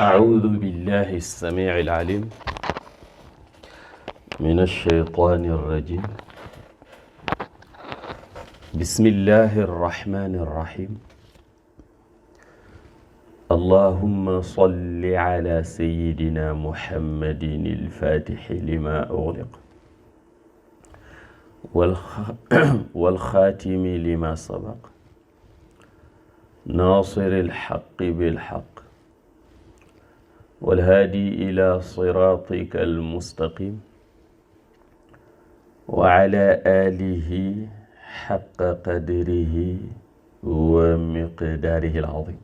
أعوذ بالله السميع العليم من الشيطان الرجيم بسم الله الرحمن الرحيم اللهم صل على سيدنا محمد الفاتح لما أغلق والخاتم لما سبق ناصر الحق بالحق والهادي إلى صراطك المستقيم وعلى آله حق قدره ومقداره العظيم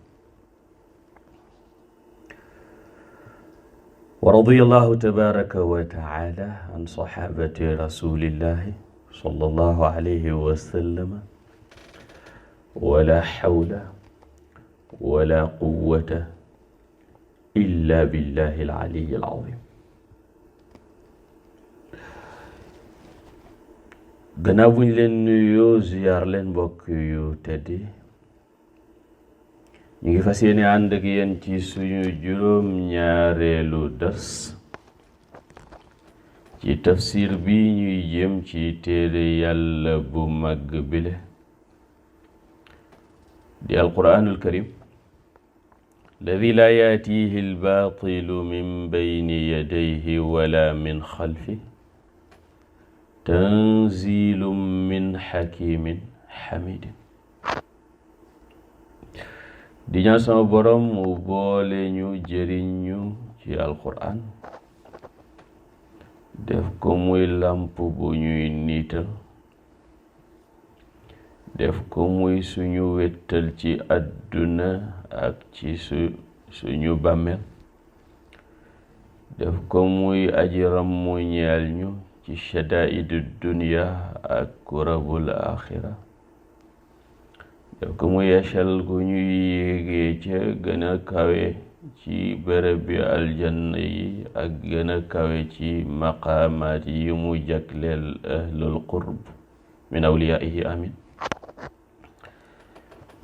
ورضي الله تبارك وتعالى عن صحابة رسول الله صلى الله عليه وسلم ولا حول ولا قوة إلا بالله العلي العظيم gannaaw bu ñu leen nuyoo ziyaar leen mbokk yu teddi ñu ngi fas yéene ànd ak yéen ci suñu juróom ñaareelu dars ci tafsir bi ñuy jëm ci téere yàlla bu màgg bile di alquraanul karim alladi laa yaatiihi albaatilu min bayni yadayhi wala min xalfihi tanzilum min hakimin hamidin di ñaan sama borom mu boole ñu jëriñ ñu ci alquran def ko muy làmp bu ñuy niital def ko muy suñu wettal ci àdduna ak ci suñu bàmmeel def ko muy aji rammu ñeel ñu ci shadaa'id dunya ak kurabul axira def ko muy yashal gu ñuy yéegee ca gën a kawe ci bërëb bi aljanna yi ak gën a kawe ci maqaamaat yi mu jagleel ahlul qurb min awliyaihi amin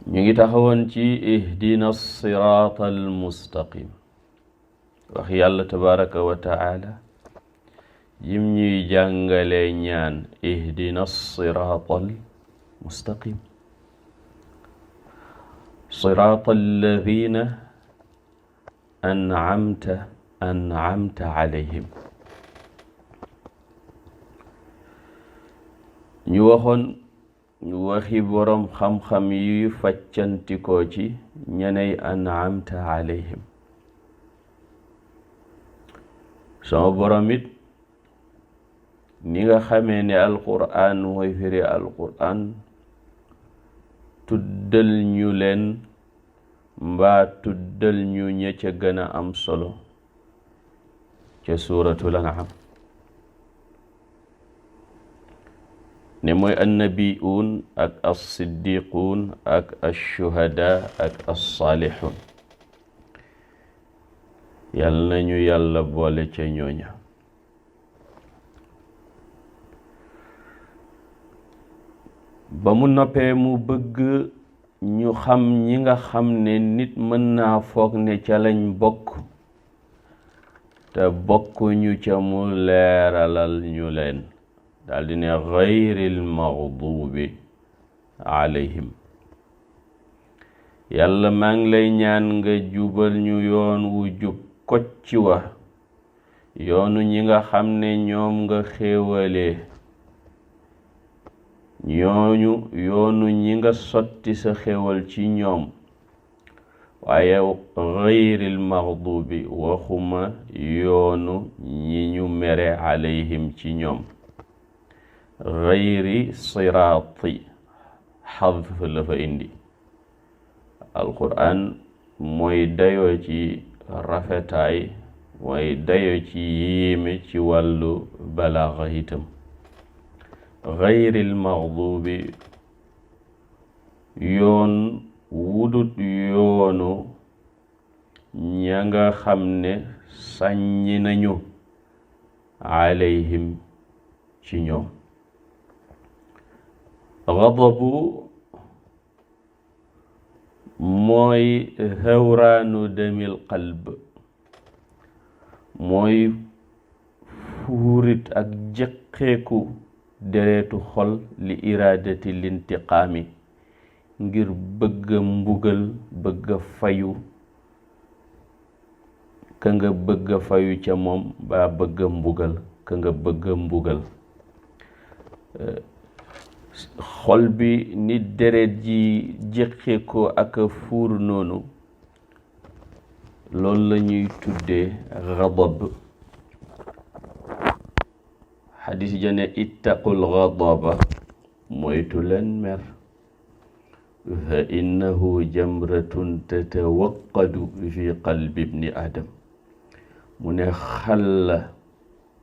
ñu ngi taxawoon ci ihdina siraata almustaqim wax yàlla tabaraka wa taala yim ñuy jàngale ñaan ihdina siraata almustaqim siraata alladina an'amta alayhim ñu waxoon waxi boroom xam-xam yi faccantikoo ci ñeney an'amta alayhim sama boroom it ni nga xamee ne alqur'an mooy firi alqur'an tuddal ñu leen mbaa tuddal ñu ña ca gën a am solo ca suuratul an'am ne mooy annabiyuun ak as-siddiquun ak ash-shuhada ak as-saalihun yal nañu yàlla boole ca ñooña ba mu noppee mu bëgg ñu xam ñi nga xam ne nit mën naa foog ne ca lañ bokk te bokkuñu ca mu leeralal ñu leen daldi ne gayril maghdubi alayhim yàlla maa ngi lay ñaan nga jubal ñu yoon wu jub kocc wa yoonu ñi nga xam ne ñoom nga xéewalee yoonu ñi nga sotti sa xéewal ci ñoom waaye gayril maghdubi waxuma yoonu ñi ñu mere alayhim ci ñoom gayri siraati xadf la fa indi alquran mooy dayoo ci rafetaay mooy dayoo ci yéeme ci wàllu balaaxa itam gayril maghdubi yoon wudut yoonu ña nga xam ne sàññi nañu alayhim ci ñoom. ghadabu mooy hawraanu demil qalb, mooy fuurit ak jëqeeku deretu xol li iraadati lintiqaami ngir bëgga mbugal bëgga fayu ka nga bëgga fayu ca moom baa bëgga mbugal ka nga bëgga mbugal. xol bi ni deret ji jëqeekoo ak fuur noonu loolu la ñuy tuddee ghadab. xadis jane ittaqul ghadaba, moytu leen mer, fa innahu jamratun tatawaqqadu fi qalbi ibni adam, mu ne xal la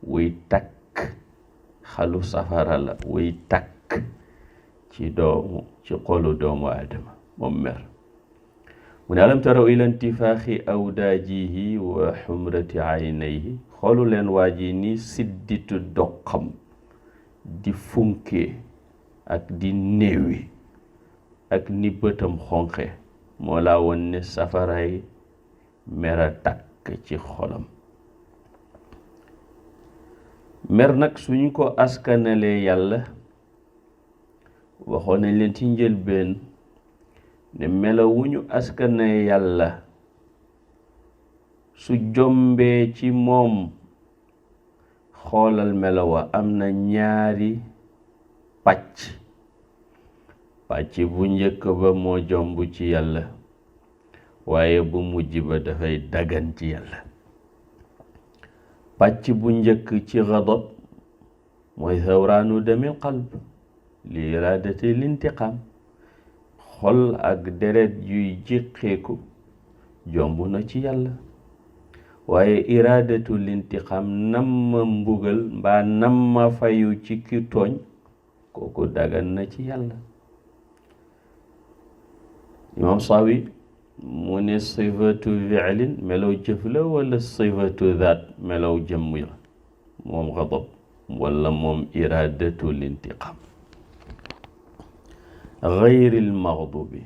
wuy takk, xalu safara la wuy takk ci xolu doomu aadama moom mer. mu ne alam taraw ila intifaaxi awdaajihi wa xumrati aynayhi, xoolu leen waa ji ni sidditu doqam di funke ak di néewi ak ni bëtam xonqe, moo laa woon ne safaray mera takk ci xolam. mer nag suñu ko askanalee yàlla, waxoon nañ leen ci njëlbeen ne melo wu ñu askane yàlla su jombee ci moom, xoolal melo wa am na ñaari pàcc. pàcc bu njëkk ba moo jomb ci yàlla, waaye bu mujj ba dafay dagan ci yàlla. pàcc bu njëkk ci ghadab mooy hawraanu demil qalb li iraadati lintiqaam, xol ak deret yuy jéqeeku jomb na ci yàlla, waaye iraadatu lintiqaam namma mbugal mbaa namma fayu ci ki tooñ, kooku dagan na ci yàlla. Imam Sawi mu ne sifatu fi'lin melow jëf la wala sifatu zaat melow jëmm la moom ghadab wala moom iraadatu lintiqaam. gayril maghdubi,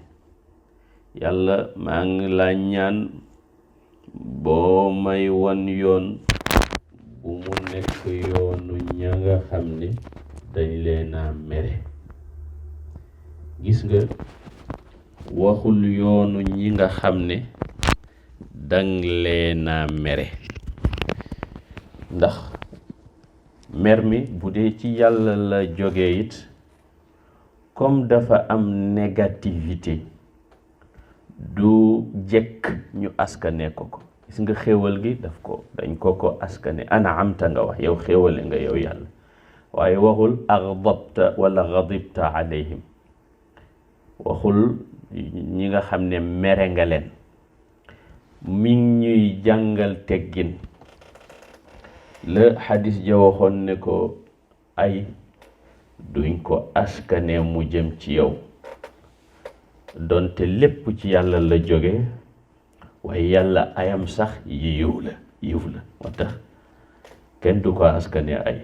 yàlla maa ngi la ñaan boo may wan yoon bu mu nekk yoonu ña nga xam ne dañ leen a mere. gis nga waxul yoonu ñi nga xam ne dang leen a mere, ndax mer mi bu dee ci yàlla la jógee it comme dafa am négativité du jekk ñu askane ko. gis nga xéewal gi dañ ko askane an'amta nga wax, yow xéewale nga yow yàlla, waaye waxul aghdabta wala ghadibta alayhim, waxul ñi nga xam ne mere nga leen. mi ñuy jàngal teggin la xadis ja waxoon ne ko ay duñ ko askane mu jëm ci yow, donte lépp ci yàlla la jóge, waaye yàlla ayam sax yiw la moo tax kenn du ko askane ay.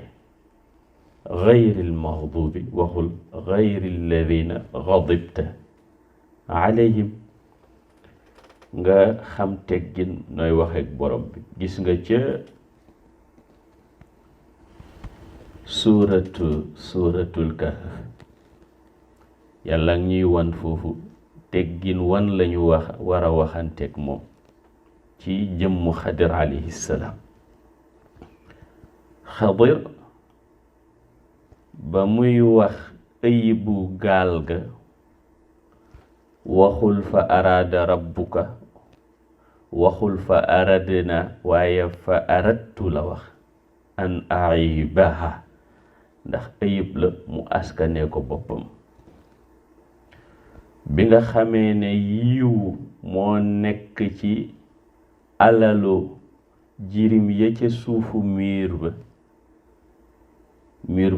gayril maghdubi waxul gayril ladina ghadibta alayhim. nga xam teggin nooy waxeek borom bi. gis nga ca suuratul kahf yàlla ñuy wan foofu teggin wan lañu war a waxanteeg moom ci jëmmu Xadir alayhi salaam. Xadir ba muy wax ayibu gaal ga waxul fa araada rabbuka, waxul fa aradna, waaye fa aradtu la wax an aibaha, ndax ayib la mu askane ko boppam. bi nga xamee ne yiw moo nekk ci alalu jirim ya ca suufu miir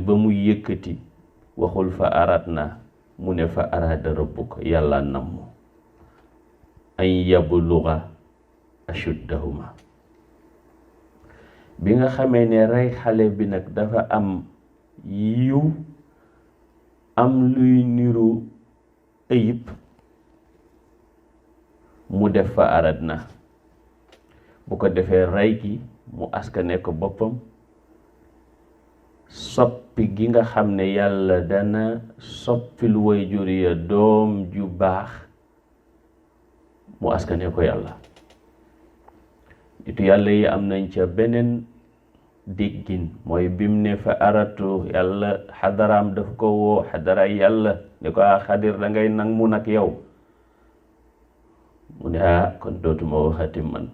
ba mu yëkkati waxul fa aradna, mu ne fa araada rabbuka, yàlla namm an yabluga ashuddahuma. bi nga xamee ne rey xale bi nag dafa am yiw am luy niru ayib mu def fa aradna, bu ko defee rey gi mu askane ko boppam. soppi gi nga xam ne yàlla dana soppil wayjur ya doom ju baax mu askane ko yàlla. nitu yàlla yi am nañ ca beneen déggin, mooy bim ne fa aratu yàlla xadaraam daf ko woo, xadaraay yàlla ne ko Xadir da ngay nang mu nag yow. mu ne kon dootuma waxati man,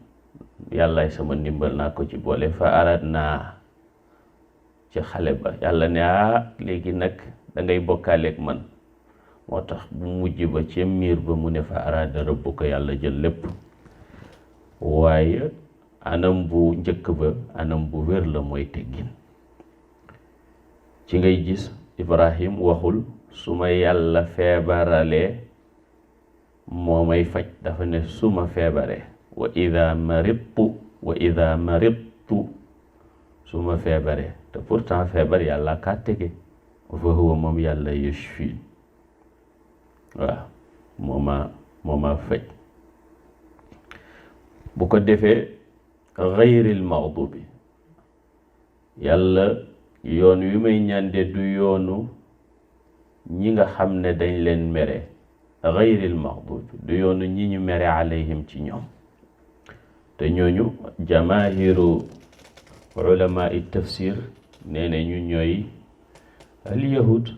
yàllaay sama ndimbal naa ko ci boole. fa arat naa ci xale ba yàlla ne léegi nag da ngay bokkaaleeg man. moo tax bu mujj ba ca miir ba mu ne fa araada rëbb ko, yàlla jël lépp. waaye anam bu njëkk ba anam bu wér la, mooy teggin. ci ngay gis Ibrahim waxul su ma yàlla feebaralee moo may faj, dafa ne su ma feebaree. wa ida maridtu su ma feebaree, te pourtant feebar yàlla kaa tege. fa huwa moom yàlla yashfi, waaw mooma faj. bu ko defee gayril maxdubi, yàlla yoon wi may ñande du yoonu ñi nga xam ne dañ leen mere. gayril maxdubi du yoonu ñi ñu mere alayhim ci ñoom. te ñooñu jamaahiru ulama i tafsir nee na ñu ñooy alyahud.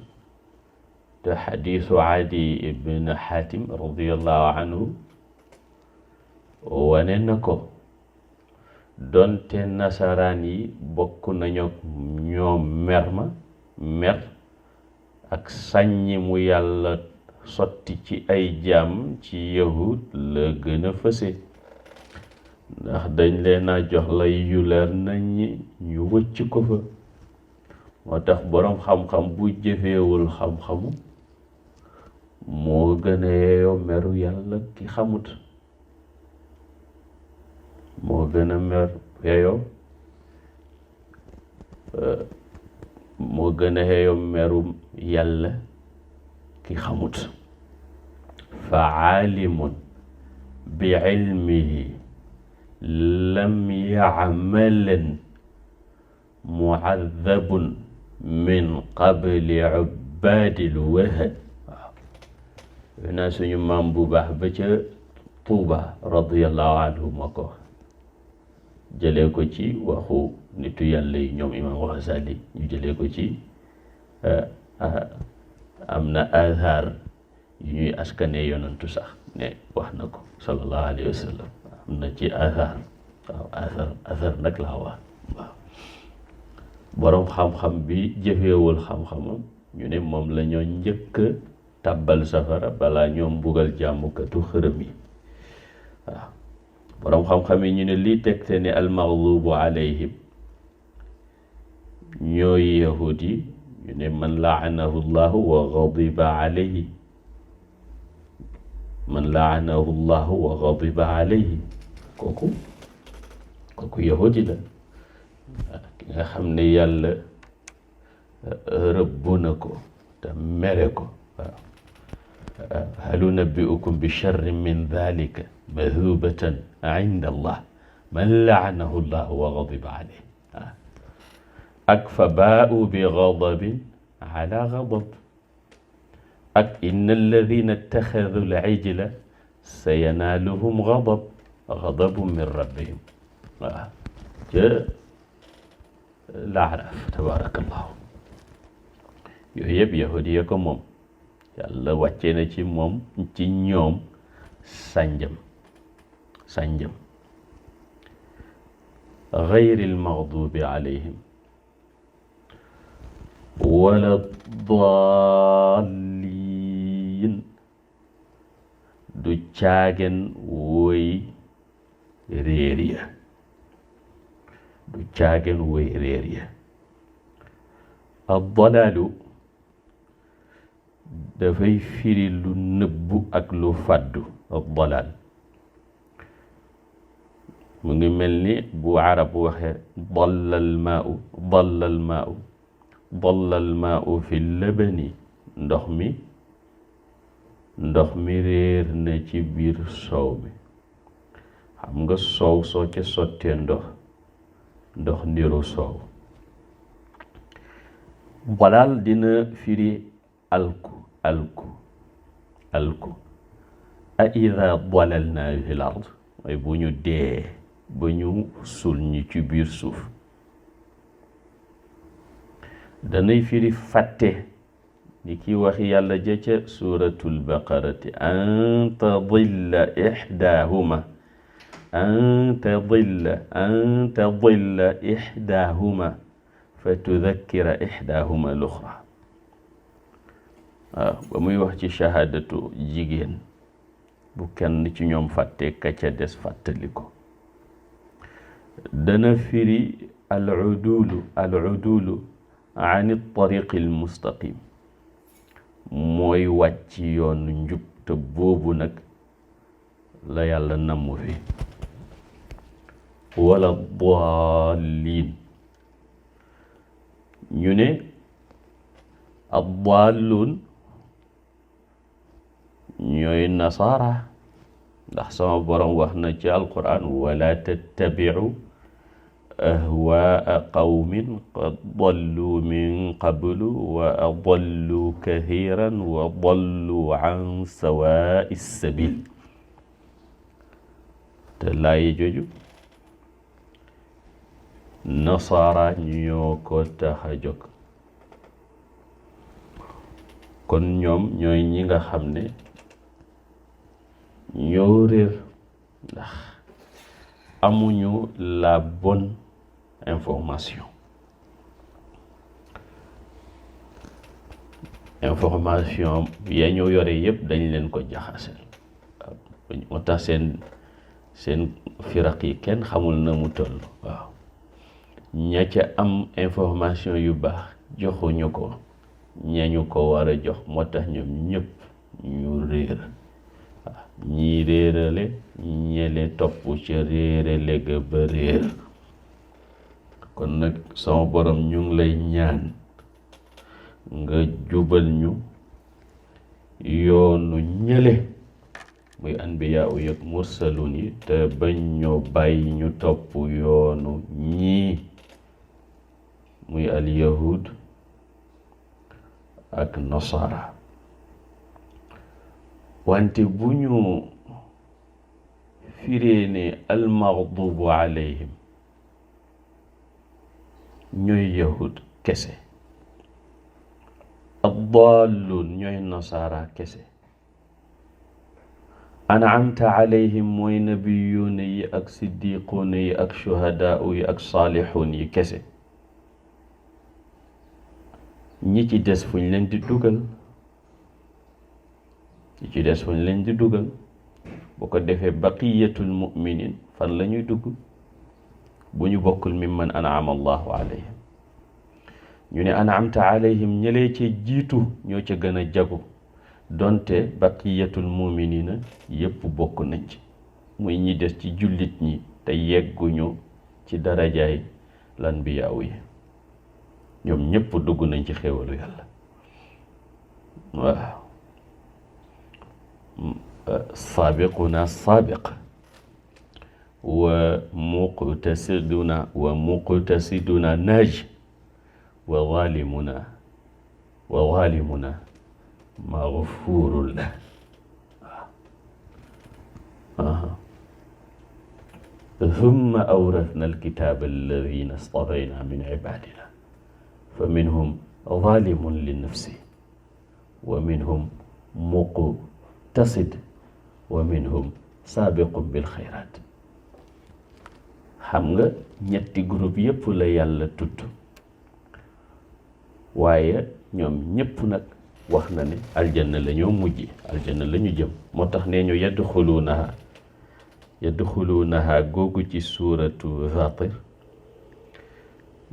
te xadiisu Adi ibn Xaatim radiallahu anhu wane na ko. donte nasaraan yi bokk nañu ñoom mer ak sàññi mu yàlla sotti ci ay jaam ci yahud la gën a fëse, ndax dañ leen a jox lay yu leer nañ ñu wëcc ko fa. moo tax boroom xam-xam bu jëfeewul xam-xamu moo gën a yeeyoo meru yàlla ki xamut. moo gën a xeeyoo merum yàlla ki xamut. fa aalimun bi ilmihi lam yacmalan mucadabun min qabli ubbaadil wahad. waaw naa suñu maam bu baax ba ca Tuuba radiyallahu anhu ma ko jëlee ko ci waxu nitu yàlla yi ñoom imam Ghazali, ñu jëlee ko ci am na azhar yu ñuy askane yonantu sax ne wax na ko sallallahu alayhi wa sallam. am na ci azhar. waaw azhar nag laa wax. waaw boroom xam-xam bi jëfeewul xam-xamam ñu ne moom la ñoo njëkk tàbbal safara balaa ñoom mbugal jàmmukatu xërëm yi. waaw boroom xam-xam yi ñu ne lii tegte ne almaghlubu alayhim ñooy yahud yi, ñu ne man laanahu llahu wa ghadiba alayhi. man laanahu llahu wa ghadiba alayhi, kooku yahud yi la. ki nga xam ne yàlla rëbb na ko te mere ko. waaw hal unabbi'ukum bi sharrin min dhalika mathubatan inda allah man laanahu llahu wa ghadiba alayhi. ak fa baa'u bi ghadabin ala ghadab. ak inna alladhina ittakhadhu al-ijla sayanaaluhum ghadabun min rabbihim. waaw ca Laaraf tabarakallahu. yooyu yëpp yahudi ya ko moom. yàlla wàccee na ci moom ci ñoom sànjam gayril maghdubi alayhim wala daalliin, du caagen woy réer ya. ad-dalaalu dafay firi lu nëbbu ak lu fàddu. ad-dalaal mu ngi mel ni bu arab waxe dallal maa'u dalla al maau fi labani ndox mi réer na ci biir soow mi. xam nga soow soo ca sottee ndox niru soow. dalaal dina firi alku a ida dalalna fi l ard mooy bu ñu dee ba ñu sul ñi ci biir suuf. danay firi fàtte ni ki wax yàlla ja ca suratul baqarati an tadilla ixdaahuma fa tudakkira ixdaahuma luxra. waaw ba muy wax ci shahaadatu jigéen bu kenn ci ñoom fàtte ka ca des fàttali ko. dana firi al udulu an tariqi al mustaqim mooy wàcc yoonu njub te boobu nag la yàlla namu fi. wala daalliin ñu ne ad-daalluun ñooy nasaara ndax sama borom wax na ci alquran wala tattabi'u ahwaa qawmin qad dallu min qablu wa adallu kathiran wa dallu an sawaa'i sabil. te laayi jooju nasaara ñoo ko tax a jóg. kon ñoom ñooy ñi nga xam ne ñoo réer ndax amuñu la bonne information ya ñu yore yëpp dañ leen ko jaxaseel. moo tax seen firaq yi kenn xamul na mu toll. waaw ña ca am information yu baax joxuñu ko ñañu ko war a jox, moo tax ñoom ñëpp ñu réer. waaw ñii réerale ñele topp ca réerale ga ba réer. kon nag sama borom ñu ngi lay ñaan nga jubal ñu yoonu ñële muy anbiya u yëg mursalun yi te bañ ñoo bàyyi ñu topp yoonu ñii muy al yahud ak nasara. wante bu ñu firee ne al maghdubu alayhim ñooy yahud kese, ad-dallun ñooy nasara kese, an'amta alayhim mooy nabiyuuna yi ak siddiquuna yi ak shuhadaau yi ak saalixuun yi kese. ñi ci des fuñ leen di dugal, ñi ci des fuñ leen di dugal bu ko defee baqiyatul muminin fan la ñuy dugg bu ñu bokkul mimman an'ama allahu alayhim. ñu ne an'amta alayhim ñëlee ca jiitu ñoo ca gën a jagu donte baqiyatul muminina yépp bokk nañ ci, muy ñi des ci jullit ñi te yegguñu ci darajaay lanbiyaaw yi. ñoom ñëpp dugg nañ ci xéewalu yàlla. waaw saabiquna saabiq wa muqtasiduna naaj wa zalimuna maghfurun lah. thumma awrathna alkitaba alladhina istafayna min ibadina fa minhum zalimun li nafsi wa minhum muqtasid wa minhum saabiqun bil xayraat. xam nga ñetti groupe yépp la yàlla tudd, waaye ñoom ñépp nag wax na ne aljanna la ñoo mujj, aljanna la ñu jëm. moo tax nee ñu yadxuluunaha googu ci suuratu Faatir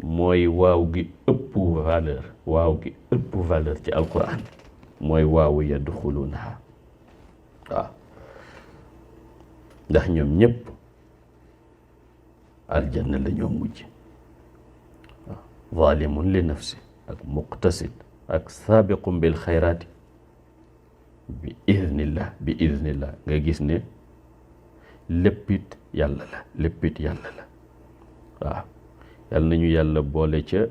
mooy waaw gi ëpp valeur ci alquran mooy waawu yadxuluunaha. waaw ndax ñoom ñëpp aljanna la ñoo mujj. waaw zalimun li nafsi ak muqtasid ak saabiqum bil xayraati bi idnillah nga gis ne léppit yàlla la waaw yàlla nañu yàlla boole ca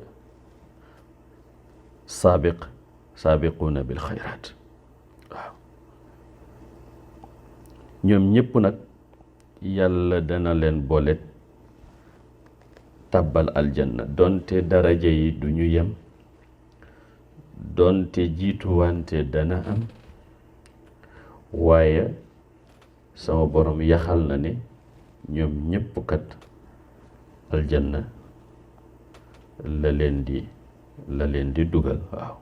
saabiquuna bil xayraat waaw ñoom ñëpp nag yàlla dana leen boole tàbbal aljanna donte daraja yi du ñu yem donte jiituwante dana am waaye sama borom yaxal na ne ñoom ñëpp kat aljanna la leen di dugal waaw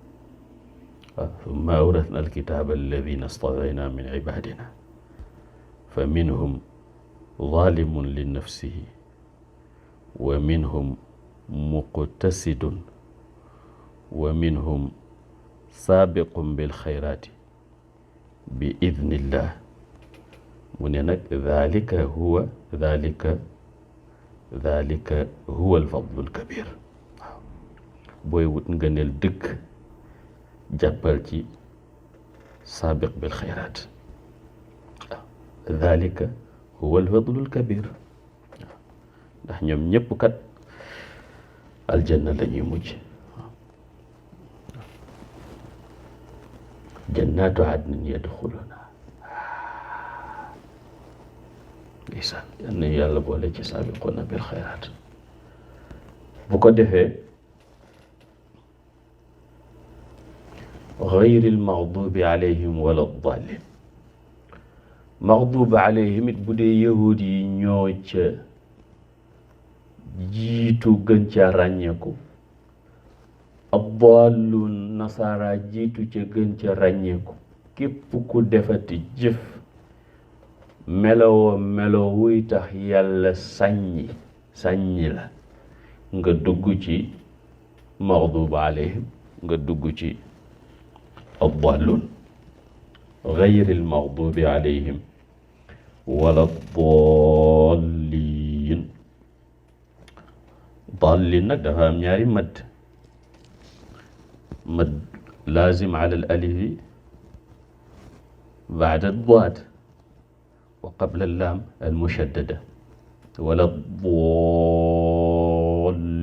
summa awrasna alkitaaba alladina stafayna min ibadina fa minhum zalimun li nafsihi wa minhum muqtasidun wa minhum saabiqun bil xayraati bi idnillah mu ne nag dalika huwa alfadlul kabir waaw booy wut ngëneel dëkk jàppal ci saabiq bil xayraat waaw dalika huwa alfadlul kabir waaw ndax ñoom ñëpp kat aljanna la ñuy mujj jannaatu adnin yadxuluna ndeysaan yal na yàlla boole ci saabiquuna bil xayraat bu ko defee gayril maxdubi alayhim wala daalin maxdub alayhim it bu dee yahud yi ñoo ca jiitu gën ca ràññeeku addaalluun nasaara jiitu ca gën ca ràññeeku képp ku defati jëf meloo wuy tax yàlla sàññi la nga dugg ci maxdub alayhim nga dugg ci addaalluun gayril maxdubi alayhim wala daalliin daalliin nag dafa am ñaari mad laazim ala al alifi baada daad wa qabla allaam al mushaddada wala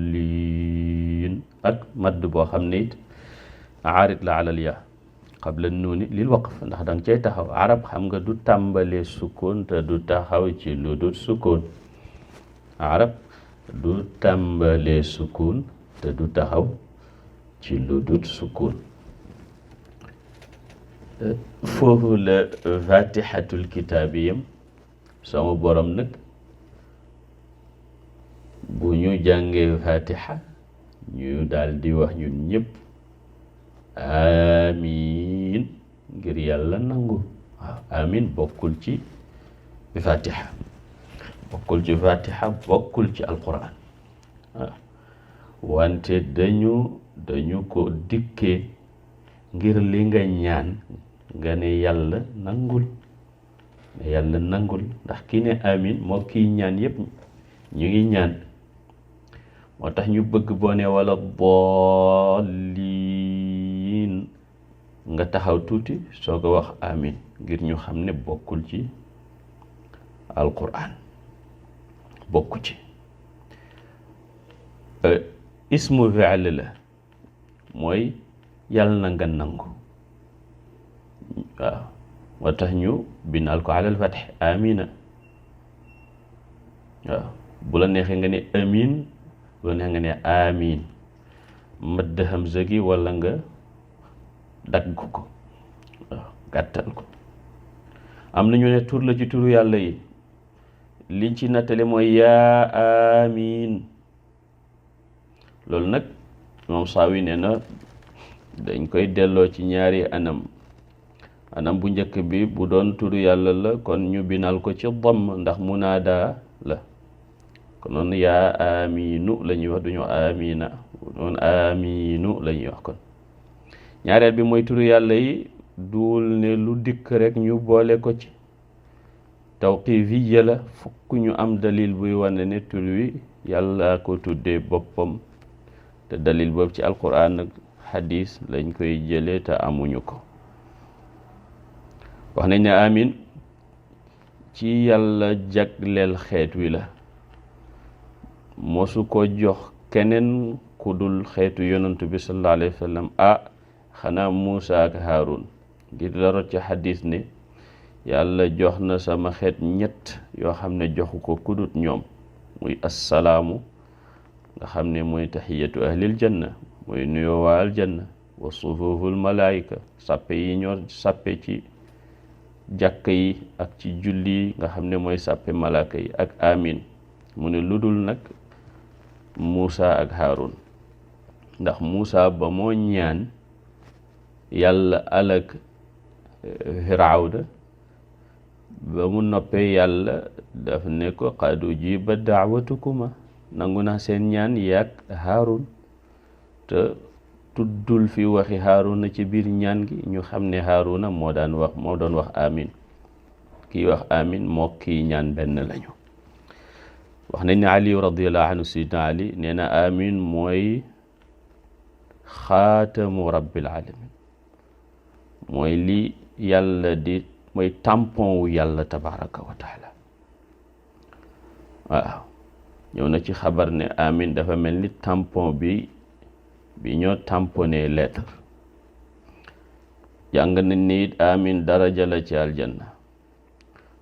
daalliin ak mad boo xam ne it aarid la ala al yaa qabla nuuni lil waqf ndax danga cay taxaw arab xam nga du tàmbalee sukkoon te du taxaw ci lu dul sukkoon arab du tàmbalee sukkoon te du taxaw ci lu dul sukkoon foofu la fatihatul kitaabiyam sama borom nag bu ñu jàngee fatiha ñu daal di wax ñun ñëpp amiin ngir yàlla nangu waaw amiin bokkul ci fatiha bokkul ci alquran waaw wante dañu ko dikkee ngir li nga ñaan nga ne yàlla nangul ndax ki ne amiin moo kiy ñaan yépp ñu ngi ñaan moo tax ñu bëgg boo ne wala daalliin nga taxaw tuuti soo ko wax amin ngir ñu xam ne bokkul ci alquran bokku ci ismu fi'l la mooy yàlla na nga nangu waaw moo tax ñu binaal ko alal fatx amina waaw bu la neexee nga ne amin bu la neexee nga ne amin madd hamza gi wala nga dagg ko waaw gàttal ko am na ñu ne tur la ci turu yàlla yi liñ ci nattale mooy yaa amin loolu nag moom saawi nee na dañ koy delloo ci ñaari anam bu njëkk bi bu doon turu yàlla la kon ñu binal ko ci damm ndax munaada la kon noonu yaa aminu la ñuy wax duñu amina bu doon aminu la ñuy wax kon ñaareel bi mooy turu yàlla yi duul ne lu dikk rek ñu boole ko ci tawqifiya la fukk ñu am dalil buy wane ne tur wi yàlla ko tuddee boppam te dalil boobu ci alquran nag xadis lañ koy jëlee te amuñu ko. wax nañ ne amin ci yàlla jagleel xeet wi la, mosu ko jox keneen ku dul xeetu yonantu bi sallallahu alayhi wa sallam xanaa Muusa ak Haarun, ngir la rot ci xadis ne yàlla jox na sama xeet ñett yoo xam ne joxu ko kudut ñoom, muy assalaamu nga xam ne mooy taxiyatu ahlil janna, mooy nuyoo waa aljanna, wa sufuful malaayika, sàppe yi ñoo sàppe ci jàkk yi ak ci julli yi nga xam ne mooy sàppe malaaka yi, ak amin mu ne lu dul nag Muusa ak Haarun, ndax Muusa ba moo ñaan yàlla alag Firawna, ba mu noppee yàlla daf ne ko qad ujiba da'watukuma, nangu naa seen ñaan yaag Haarun, te tuddul fi waxi Haaruna ci biir ñaan gi, ñu xam ne Haaruna moo doon wax amin. kii wax amin moo kii ñaan benn lañu. wax nañ ne Ali radiyallahu anhu, sidna Ali nee na amin mooy xaatamu rabbil alamin, mooy li yàlla di mooy tampon wu yàlla tabaraka wa taala. waaw ñëw na ci xabar ne amin dafa mel ni tampon bi ñoo tamponné lettre. jàng nañ ni it amin daraja la ci aljanna.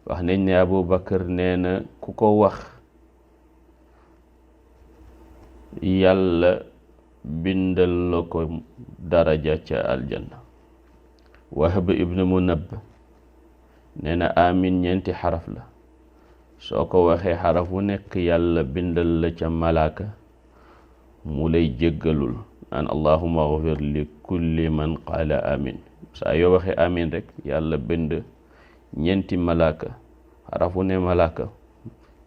wax nañ ne Abu Bakar nee na ku ko wax yàlla bindal la ko daraja ca aljanna. Wahb ibn Munabb nee na amin ñeenti xaraf la, soo ko waxee xaraf wu nekk yàlla bindal la ca malaaka mu lay jéggalul, naan allahumma ghfir li kulli man qaala amin. saa yoo waxee amin rek yàlla bind ñeenti malaaka, xaraf wu ne malaaka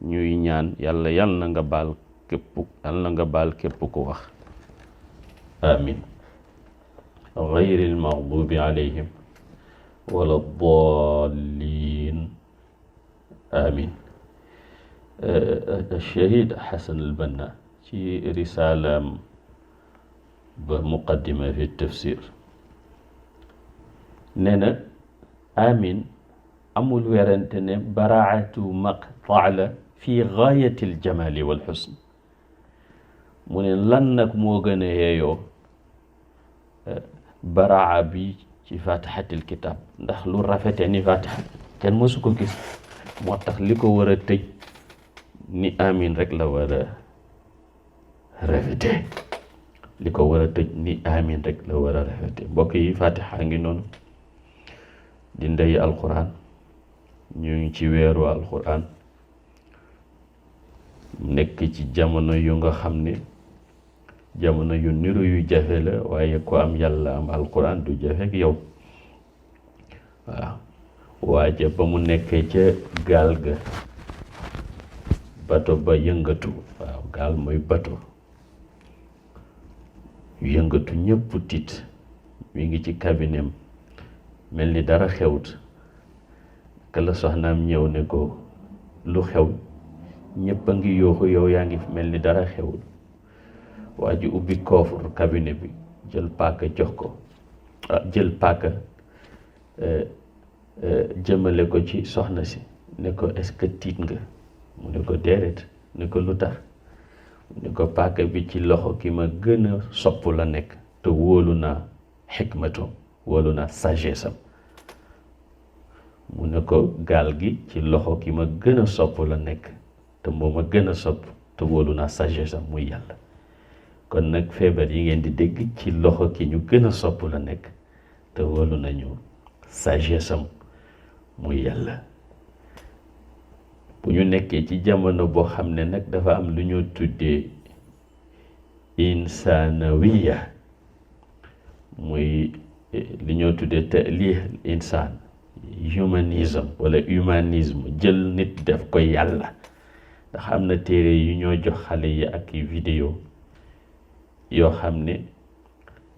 ñuy ñaan yàlla yal na nga baal képp ku wax amin. gayril maghdubi alayhim wala dallin amin. Shahid Hasan al-Banna ci risalaam ba muqaddima fi tafsir nee na amin amul werante ne baraatu maqtaa la fi gaayati aljamali walxusn. mu ne lan nag moo gën a yeeyoo baraa bi ci fatihatil kitab, ndax lu rafete ni fatiha kenn mësu ko gis, moo tax li ko war a tëj ni amin rek la war a rafete, li ko war a tëj ni amin rek la war a rafete. mbokk yi, fatiha ngi noonu di ndey alquran, ñu ngi ci weeru alquran, nekk ci jamono yu nga xam ne jamono yu niru yu jafe la, waaye ku am yàlla am alquran du jafe ak yow. waaw waaja ba mu nekkee ca gaal ga, bato ba yëngatu, waaw gaal mooy bato yëngatu, ñëpp tiit, mi ngi ci kabinem mel ni dara xewut. kala soxnaam ñëw ne ko lu xew, ñëpp a ngi yooxu, yow yaa ngi mel ni dara xewul. waa ji ubbi coffre cabinet bi, jël paaka jox ko, jël paaka jëmale ko ci soxna si, ne ko est-ce que tiit nga? mu ne ko déedéet. ne ko lu tax? mu ne ko paaka bi ci loxo ki ma gën a sopp la nekk, te wóolu naa xikmatoom, wóolu naa sagesse am. mu ne ko gaal gi ci loxo ki ma gën a sopp la nekk, te moo ma gën a sopp, te wóolu naa sagesse am, muy yàlla. kon nag feebar yi ngeen di dégg ci loxo ki ñu gën a sopp la nekk, te wóolu nañu sagesse am, muy yàlla. bu ñu nekkee ci jamono boo xam ne nag dafa am lu ñoo tuddee insanawiya, muy li ñoo tuddee ta'lih insaan, humanisme wala humanisme, jël nit def ko yàlla. ndax am na téere yu ñoo jox xale yi ak vidéo yoo xam ne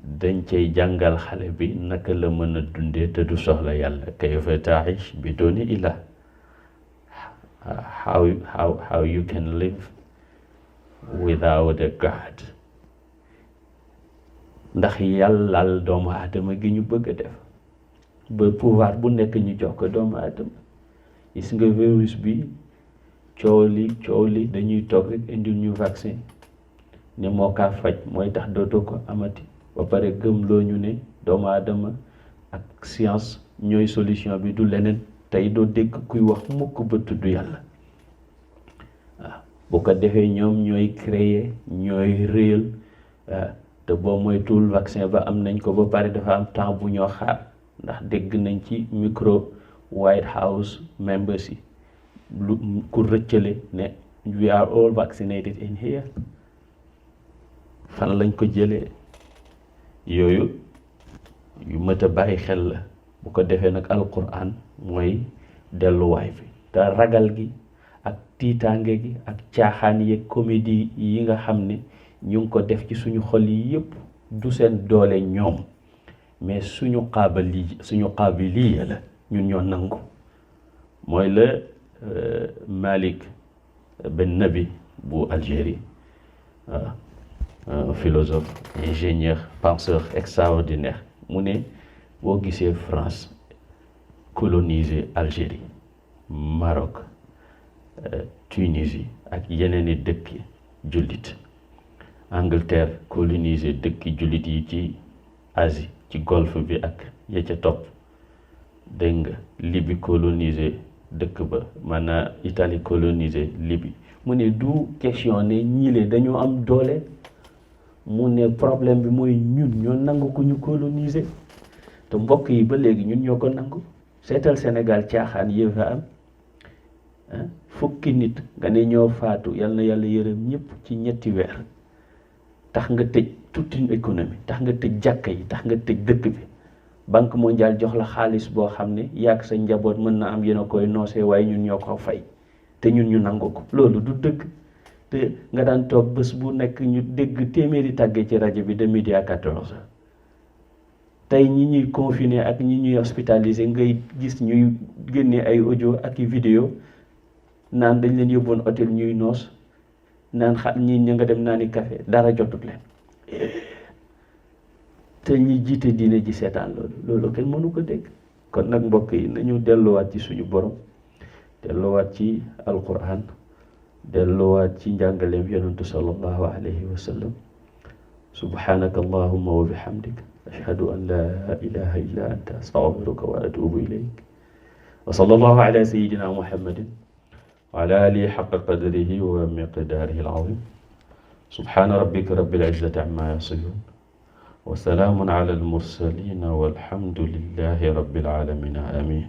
dañ cay jàngal xale bi naka la mën a dundee te du soxla yàlla. kayfa taish biduni ilah, how you can live without a God. ndax yàllal doomu aadama gi ñu bëgg a def ba pouvoir bu nekk ñu jox ko doomu aadama. gis nga virus bi coow li dañuy toog rek indil ñu vaccin ne moo kaa faj mooy tax dootoo ko amati ba pare gëmloo ñu ne doomu aadama ak science ñooy solution bi du leneen. tey doo dégg kuy wax mukk ba tudd yàlla waaw bu ko defee ñoom ñooy créer ñooy réel te boo moytuwul vaccin ba am nañ ko ba pare dafa am temps bu ñoo xaar ndax dégg nañ ci micro White House members yi lu ku rëccale ne we are all vaccinated in here. fan lañ ko jëlee yooyu yu mët a bàyyi xel la. bu ko defee nag alquran mooy delluwaay bi te ragal gi ak tiitaange gi ak caaxaan yeeg comédie yi nga xam ne ñu ngi ko def ci suñu xol yi yëpp du seen doole ñoom mais suñu qaabiliya la ñun ñoo nangu. mooy la Malik Ben Nabi bu Algérie philosophe, ingénieur, penseur extraordinaire mu ne boo gisee France coloniser Algérie, Maroc, Tunisie ak yeneen i dëkki jullit, Angleterre coloniser dëkki jullit yi ci Asie ci golfe bi ak ya ca topp, dégg nga Libye coloniser dëkk ba, maanaam Italie coloniser Libye. mu ne du question ne ñiile dañoo am doole, mu ne problème bi mooy ñun ñoo nangu ku ñu coloniser. te mbokk yi ba léegi ñun ñoo ko nangu. seetal Sénégal caaxaan yi fa am fukki nit nga ne ñoo faatu, yal na yàlla yërëm ñëpp ci ñetti weer, tax nga tëj toute une économie, tax nga tëj jàkka yi, tax nga tëj dëkk bi. Banque mondiale jox la xaalis boo xam ne yàgg sa njaboot mën na am yéen a koy noosee, waaye ñun ñoo ko fay te ñun ñu nangu ko. loolu du dëgg. te nga daan toog bés bu nekk ñu dégg téeméeri tàggee ci rajo bi de midi à 14 heures. tey ñi ñuy confiné ak ñi ñuy hospitalisé ngay gis ñuy génne ay audio ak i vidéo naan dañ leen yóbboon hôtel ñuy noos, naan ñi ña nga dem naani café, dara jotut leen. te ñi jiite diine ji seetaan loolu kenn mënu ko dégg. kon nag mbokk yi nañu delluwaat ci suñu borom, delluwaat ci alquran, delluwaat ci njàngaleem yonentu sallallahu alayhi wa sallam. subhanaka allahumma wa bihamdik ashhadu an la ilaha illa anta astaghfiruka wa atubu ilayk wa sallallahu ala sayyidina muhammadin wa ala alihi haqqa qadrihi wa miqdarihi al-azim. subhana rabbika rabbil izzati amma yasifun wa salaamun ala al-mursalin walhamdulillahi rabbil alamin. amin.